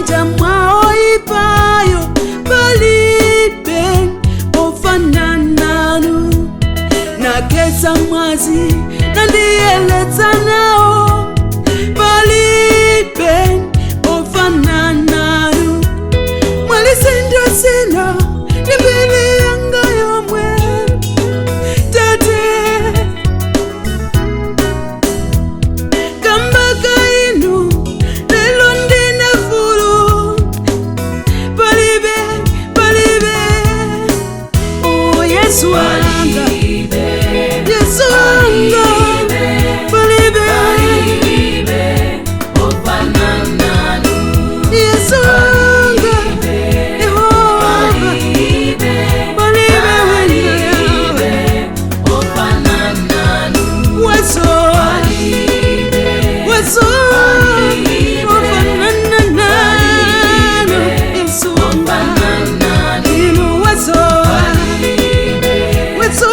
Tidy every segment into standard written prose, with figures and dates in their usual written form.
Manja mwaoipayo palibe ofanananu, nakesa mwazi nandiyeletsa nawo, palibe ofanananu. Mwalisindasina ni mbili yanga yomwe tate, kambaka inu lelo ndine fulu, palibe palibe. Oh Yesu wanga, Yesu wanga, palibe Yesu wanga, Yehova, palibe wina weso weso ofanana nanu. Yesu wanga, inu weso weso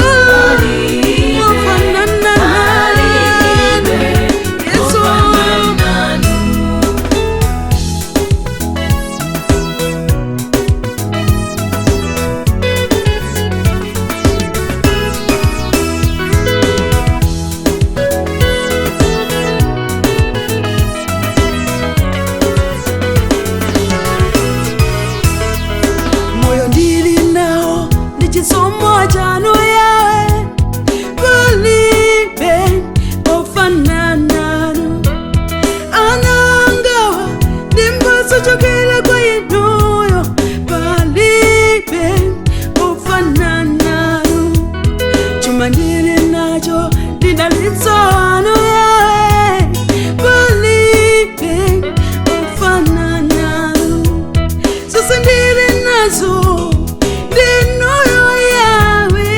ofanana nanu. Yesu. Moyo ndili nawo ndi chisomo chanu yawe, palibe ofanananu. Anangawa ndi mphatso chokera kwa inuyo, palibe ofanananu. Chuma ndili nacho ndidalitso anu yawe, palibe ofanananu. Sasa ndili nazo ndinuyo yawe.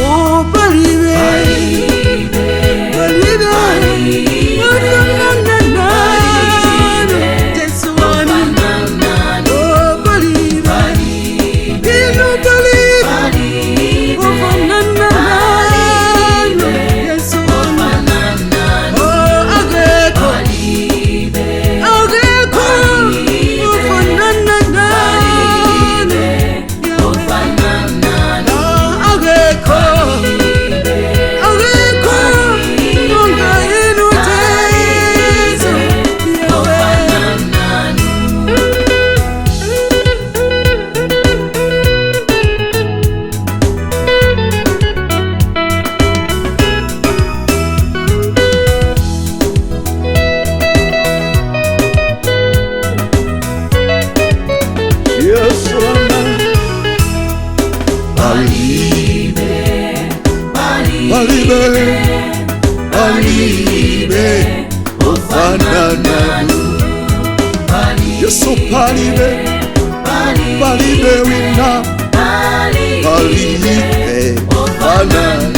Oh, palibe palibe ofanananu. Yesu wanu. Oh, palibe inu, palibe ofanananu. Yesu wanu. Oh, ageko ageko ofanananu. Ageko ageko monga inu Jesu Yahweh. Yesu wanga, palibe palibe palibe ofanananu. Yesu palibe palibe wina, palibe ofanananu.